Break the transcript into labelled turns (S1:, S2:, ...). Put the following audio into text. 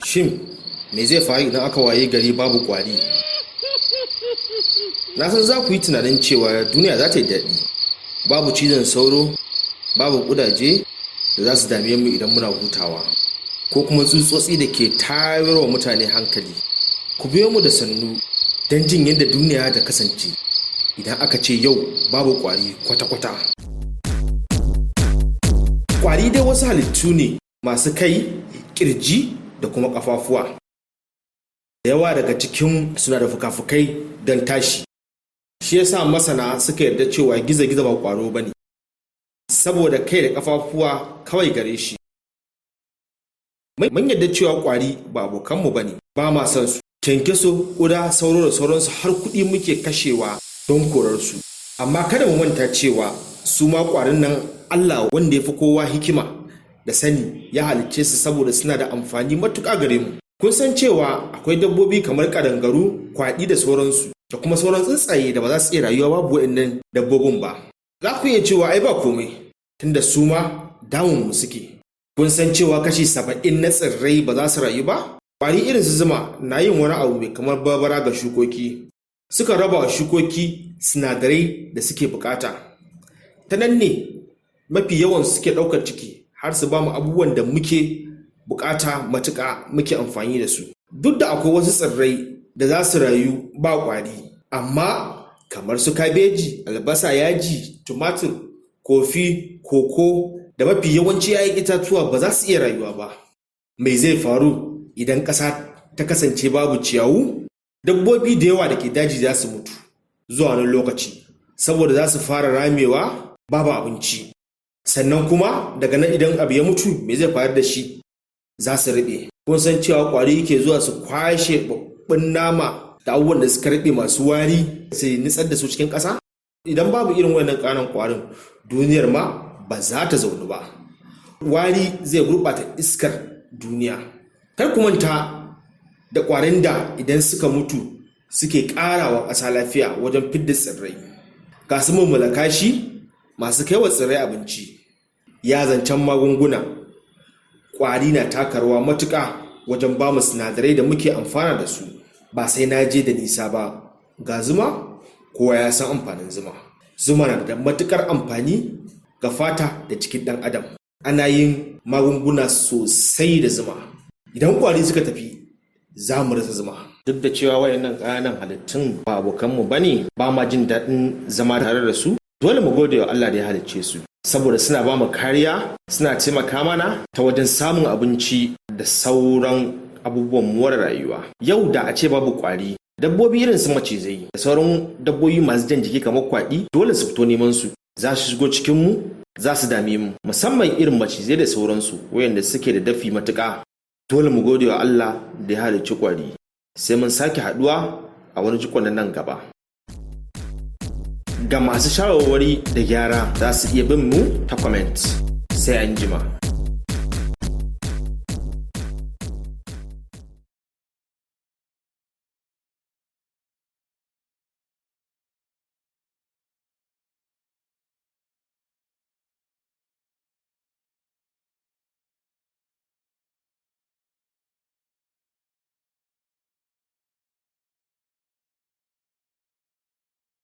S1: Shin me zai faru idan aka waye gari babu ƙwari? Na san za ku yi tunanin cewa duniya za ta yi daɗi. Babu cizon sauro, babu ƙudaje da za su dame mu idan muna hutawa, ko kuma tsutsotsi da ke tayarwa mutane hankali. Ku biyo mu da sannu don jin yadda duniya ta kasance idan aka ce yau babu ƙwari kwata-kwata. Ƙwari dai wasu halittu ne masu kai, ƙirji da kuma ƙafafuwa. Da yawa daga cikin suna da fuka-fukai don tashi. Shi yasa masana suka yarda cewa gizo-gizo ba ƙwaro ba ne, saboda kai da ƙafafuwa kawai gare shi. Mun yarda cewa ƙwari ba abokanmu ba ne, ba ma son su. Kyankyaso, ƙuda, sauro da sauransu, har kuɗi muke kashewa don korar su. Amma kada mu manta cewa su ma ƙwarin nan, Allah wanda ya fi kowa hikima da sani ya halicce su saboda suna da amfani matuƙa gare mu. Kun san cewa akwai dabbobi kamar ƙadangaru, kwaɗi da sauransu, da kuma sauran tsuntsaye da ba za su iya rayuwa babu waɗannan dabbobin ba. Za ku iya cewa ai ba komai, tunda su ma damun mu suke. Kun san cewa kashi 70 na tsirrai ba za su rayu ba? Ƙwari irin su zuma na yin wani abu mai kamar barbara ga shukoki. Suka raba wa shukoki sinadarai da suke bukata. Ta nan ne mafi yawan suke ɗaukar ciki har su ba mu abubuwan da muke bukata matuƙa, muke amfani da su. Duk da akwai wasu tsirrai da za su rayu ba ƙwari, amma kamar su kabeji, albasa, yaji, tumatur, kofi, koko da mafi yawanci 'ya'yan itatuwa ba za su iya rayuwa ba. Me zai faru idan ƙasa ta kasance babu ciyawu? Dabbobi da yawa da ke daji za su mutu zuwa wani lokaci, saboda za su fara ramewa, babu abinci. Sannan kuma daga nan idan abu ya mutu, me zai faru da shi? Za su ruɓe. Kun san cewa ƙwari ke zuwa su kwashe babban nama da abubuwan da suka ruɓe masu wari, su nitsar da su cikin ƙasa? Idan babu irin wannan ƙananan ƙwarin, duniyar ma ba za ta zaunu ba. Wari zai gurɓata iskar duniya. Kar ku manta da ƙwarin da idan suka mutu suke ƙara wa ƙasa lafiya wajen fidda tsirrai. Ga su mulmula kashi masu kai wa tsirrai abinci. Ya zancen magunguna? Ƙwari na taka rawa matuƙa wajen ba mu sinadarai da muke amfana da su. Ba sai na je da nisa ba. Ga zuma, kowa ya san amfanin zuma. Zuma na da matuƙar amfani ga fata da jikin ɗan adam. Ana yin magunguna sosai da zuma. Idan ƙwari suka tafi, za mu rasa zuma. Duk da cewa wayannan ƙananan halittun ba abokanmu ba ne, ba ma jin daɗin zama tare da su, dole mu gode wa Allah da ya halicce su, saboda suna ba mu kariya, suna taimaka mana ta wajen samun abinci da sauran abubuwan more rayuwa. Yau da a ce babu ƙwari, dabbobi irin su macizai da sauran dabbobi masu jan jiki kamar kwaɗi dole su fito neman su. Za su shigo cikin mu, za su dame mu, musamman irin macizai da sauransu wayanda suke da dafi matuƙa. Dole mu gode wa Allah da ya halicci ƙwari. Sai mun sake haɗuwa a wani jikon nan gaba. Ga masu shawarwari da gyara, za su iya bin mu ta comment. Sai an jima.